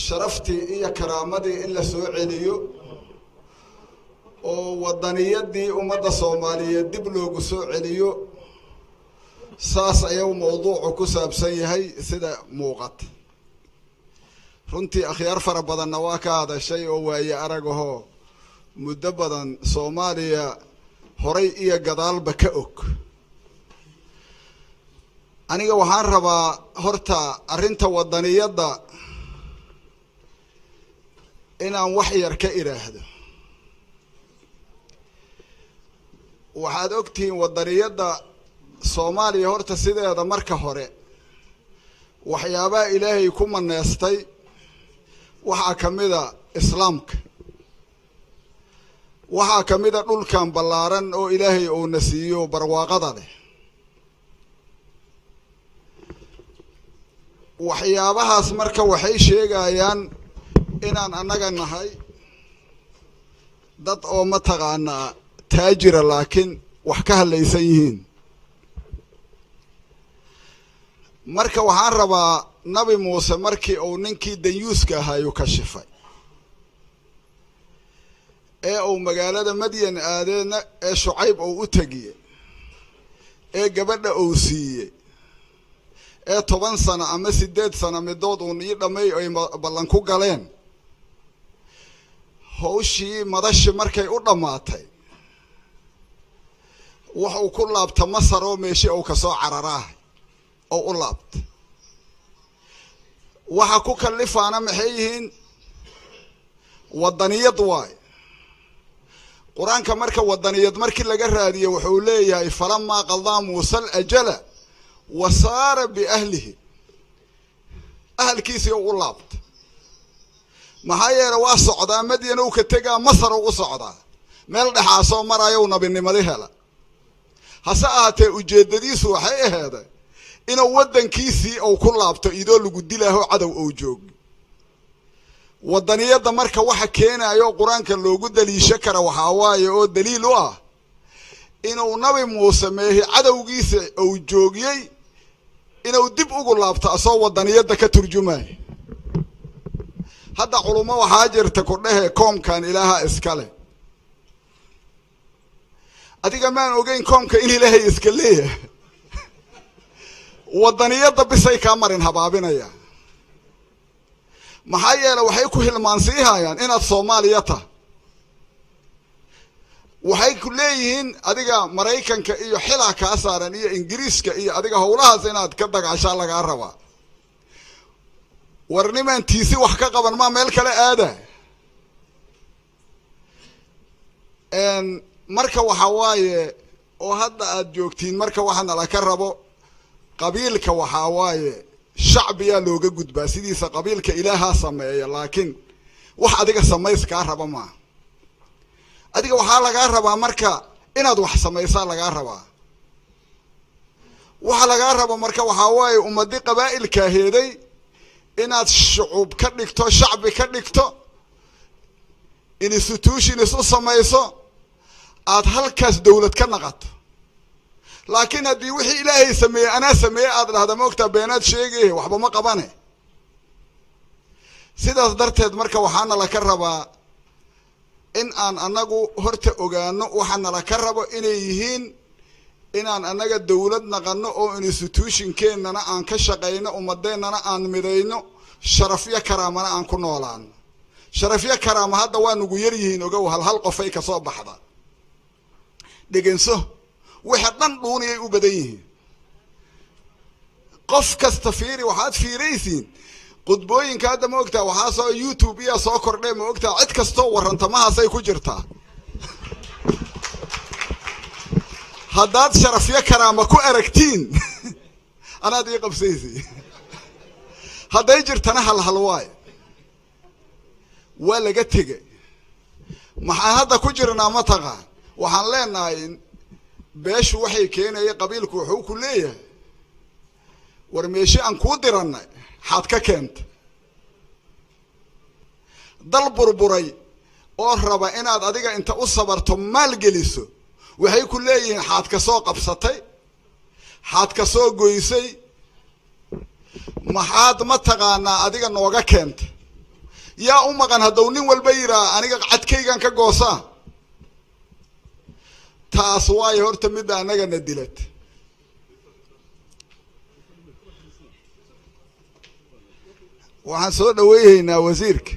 Sharaftii iyo karaamadii in la soo celiyo oo wadaniyadii ummadda Soomaaliyeed dib loogu soo celiyo, saas ayuu mawduucu ku saabsan yahay sida muuqata. Runtii akhyaar fara badanna waa ka hadashay oo waaye aragahoo muddo badan Soomaaliya horay iyo gadaalba ka og. Aniga waxaan rabaa horta arrinta wadaniyadda inaan wax yar ka idhaahdo. Waxaad ogtihiin wadaniyadda Soomaaliya horta sideeda marka hore waxyaabaha Ilaahay ku maneestay waxaa ka mida islaamka, waxaa ka mida dhulkan ballaaran oo Ilaahay uuna siiyo barwaaqada leh. Waxyaabahaas marka waxay sheegayaan inaan annaga nahay dad oo mataqaanaa taajira, laakiin wax ka hadlaysan yihiin. Marka waxaan rabaa Nabi Muuse markii uu ninkii danyuuska ahaayu kashifay ee uu magaalada Madyan aadeedna ee Shucayb uu u tegiyey ee gabadha uu siiyey ee 10 sano ama 8 sano midood uun ii dhamay ay ballan ku galeen, hawshii madashi markay u dhammaatay wuxuu ku laabta Masar oo meeshi uu kasoo cararaahay oo u laabta. Waxa ku kalifaana maxay yihiin? Wadaniyad waayo. Qur-aanka marka wadaniyad markii laga raadiyo wuxuu leeyahay falamaa qadaa Muusa alajala wa saara biahlihi, ahalkiisii u laabta. Maxaa yeele waa socdaa Madyan uu ka tegaa Masar uu u socdaa, meel dhexaasoo marayow nabinimadi hela. Hase ahaatee ujeeddadiisu waxay aheeday inuu waddankiisii uu ku laabto idoo lagu dilaaho cadow ou joogo. Wadaniyadda marka waxa keenayo qur-aanka loogu daliisho kara waxaa waaye oo daliil u ah inuu Nabi Muuse meehi cadowgiisa uu joogiyey inuu dib ugu laabto asoo wadaniyadda ka turjumayo. Hadda culummo waxaa jirta ku dhehe koomkan Ilaaha iskale. Adiga maan ogeyn koomka in Ilaahay iska leeyahay. Wadaniyadda bisay kaa marin habaabinaya. Maxaa yeele waxay ku hilmaansiihayaan inaad Soomaaliya tahay. Waxay ku leeyihiin adiga Maraykanka iyo xilaa kaa saaran iyo Ingiriiska iyo adiga howlahaas inaad ka dagaashaa lagaa rabaa. War nimaan tiisi wax ka qaban maa meel kale aada. Marka waxa waaye oo hadda aad joogtiin, marka waxa nala ka rabo qabiilka waxaa waaye shacbiyaa looga gudbaa sidiisa. Qabiilka Ilaahaa sameeya, laakiin wax adiga samays kaa raba maaha. Adiga waxaa lagaa rabaa marka inaad wax samaysaa lagaa rabaa. Waxa lagaa rabo marka waxaa waaye ummadi qabaa'ilkaa heeday inaad shucuub ka dhigto, shacbi ka dhigto, institutions u samayso, aad halkaas dawlad ka naqato. Laakiin haddii wixii Ilaahay sameeyey anaa sameeyey aad dhahda, ma ogtaa beenaad sheegay, waxba ma qabane. Sidaas darteed marka waxaana laka rabaa in aan anagu horta ogaano waxa nala ka rabo inay yihiin inaan annaga dawlad naqano oo institutionkeennana aan ka shaqayno, ummadeennana aan midayno, sharafyo karaamana aan ku noolaano. Sharafyo karaama hadda waa nugu yar yihiin, ogow, hal hal qofay kasoo baxda dhegenso, waxa dhan dhuuniyay u badan yihiin. Qof kasta fiiri, waxaad fiiraysiin qudbooyinka hadda, ma ogtaa waxaa soo YouTube iya soo kordhay, ma ogtaa cid kastoo warranta mahaasay ku jirtaa. Haddaad sharafyo karaama ku aragtiin anaad ii qabsaysi, hadday jirtana halhal waayo waa laga tegay. Maxaan hadda ku jirnaa mataqaan? Waxaan leenahay beeshu waxay keenaya qabiilku wuxuu ku leeyahay war meeshi aan kuu dirannay xaad ka keenta dal burburay oo raba inaad adiga inta u sabarto maalgeliso. Waxay ku leeyihiin xaad ka soo qabsatay, xaad ka soo goysay. Maxaad ma taqaanaa adiga nooga keenta? Yaa u maqan haddau nin walba yidhaha aniga cadkaygan ka goosaa? Taas waayo horta midda annagana dilad. Waxaan soo dhaweyhaynaa wasiirka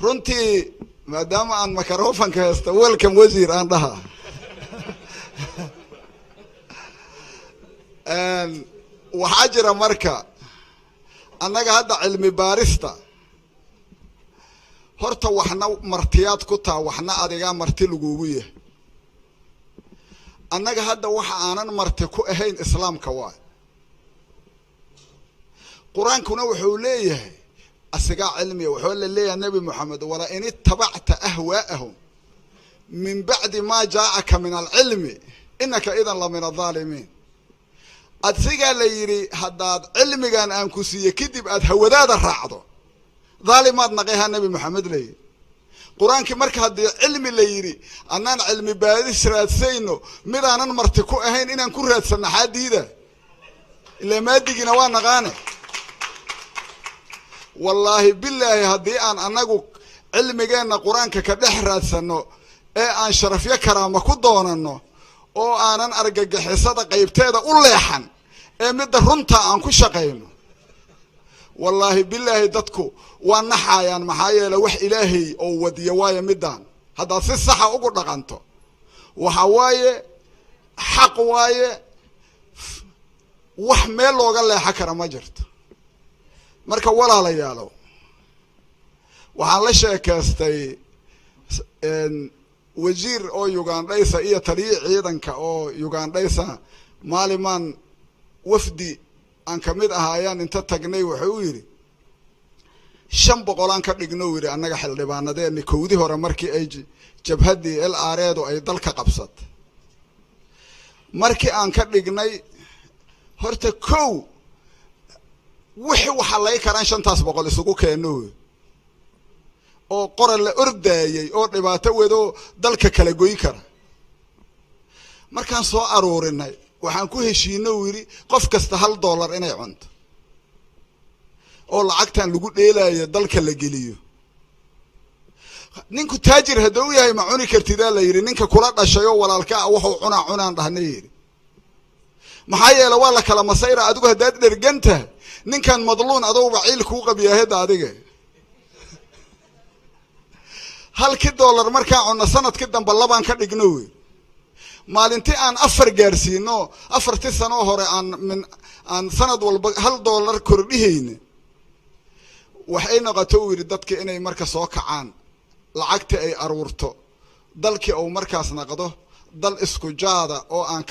runtii, maadaama aan microfonka haysta, welcome wasiir aan dhaha. Waxaa jira marka annaga hadda cilmi baarista horta waxna martiyaad ku taa, waxna adigaa marti lagugu yahay. Annaga hadda waxa aanan marti ku ahayn islaamka waay. Qur-aankuna wuxuu leeyahay asigaa cilmiga, wuxuu la leeyahay Nebi Moxamed, wala in itabacta ahwaa'ahum min bacdi maa jaaaka min alcilmi inaka idan la min aldaalimiin. Asigaa la yidhi haddaad cilmigan aan ku siiye kadib aad hawadaada raacdo, dhaalimaad naqayhaa Nebi Moxamed la yidhi qur-aankii. Marka haddii cilmi la yidhi annaan cilmi baadis raadsayno, midaanan marti ku ahayn inaan ku raadsanno xaa diida? Ilaa maadigina waa naqaane. Wallaahi bilaahi, haddii aan annagu cilmigeenna qur-aanka ka dhex raadsanno ee aan sharafyo karaama ku doonanno oo aanan argagixisada qaybteeda u leexan ee midda runta aan ku shaqayno, wallaahi bilaahi dadku waa naxayaan. Maxaa yeele wax ilaahay oo wadiya waayo middaan haddaad si saxa ugu dhaqanto, waxa waaye xaq waaye, wax meel looga leexan kara ma jirto. Marka walaalayaalo, waxaan la sheekaystay wasiir oo Ugandhaysa iyo taliyi ciidanka oo Ugandhaysa. Maalimaan wafdi aan kamid ahaayaan inta tagnay, wuxuu u yidhi 500 aan ka dhigno, u yidhi annaga xildhibaanadeeni kowdi hore markii ay jabhaddii L R-eedu ay dalka qabsatay. Markii aan ka dhignay horta kow wixii waxaa laga karaan 500 isugu keeno oo qoral la ordaayay oo dhibaato wedoo dalka kala goyn kara. Markaan soo aruurinay waxaan ku heshiino, uu yidhi, qof kasta $1 inay cunto oo lacagtan lagu dheelaayo dalka la geliyo. Ninku taajir hadduu yahay ma cuni kartidaa la yidhi, ninka kula dhashay oo walaalka ah wuxuu cunaa cunaan dhahna yidhi. Maxaa yeele waa la kala masayra, adigu haddaad dhergan tahay ninkan madluun adouba ciil kuu qabiyaahedda adiga. Halkii dollar markaan cunno sanadkii dambe labaan ka dhigno wey. Maalintii aan 4 gaarsiino, 4tii sanoo hore aan min aan sanad walba $1 kordhihayna, waxay noqoto uu yidhi dadka inay marka soo kacaan, lacagta ay aruurto, dalkii uu markaas naqdo dal isku jaada oo aan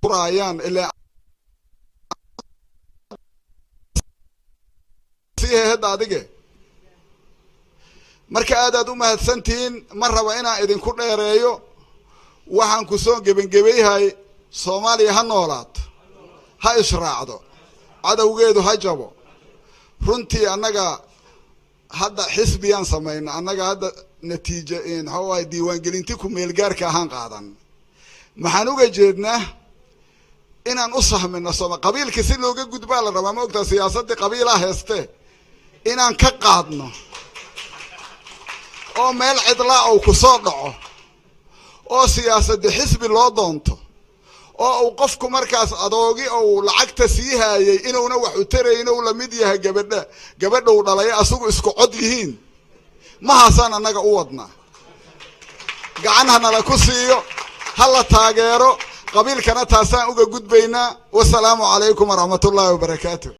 kuraayaan ilaa hadda adige. Marka aadaad u mahadsantihiin, ma raba inaan idinku dheereeyo. Waxaan ku soo gebangebayhay, Soomaaliya ha noolaato, ha israacdo, cadowgeedu ha jabo. Runtii annaga hadda xisbiyaan samayna, annaga hadda natiija maxaa waaye diiwaangelinti ku meelgaarka ahaan qaadan. Maxaan uga jeednaa inaan u sahmino sooma qabiilka si looga gudbaa la rabaa, ma ogtaa siyaasaddii qabiilaa heeste inaan ka qaadno oo meel cidlaa uu ku soo dhaco oo siyaasaddi xisbi loo doonto oo uu qofku markaas adoogi ou lacagta sii haayay inuuna wax u tarayn ou lamid yahay gabadha gabadhou dhalay asagu isku cod yihiin. Mahaasaan annaga u wadnaa, gacan ha nala ku siiyo, ha la taageero, qabiilkana taasaan uga gudbaynaa. Wasalaamu calaykum waraxmatullaahi wabarakaatu.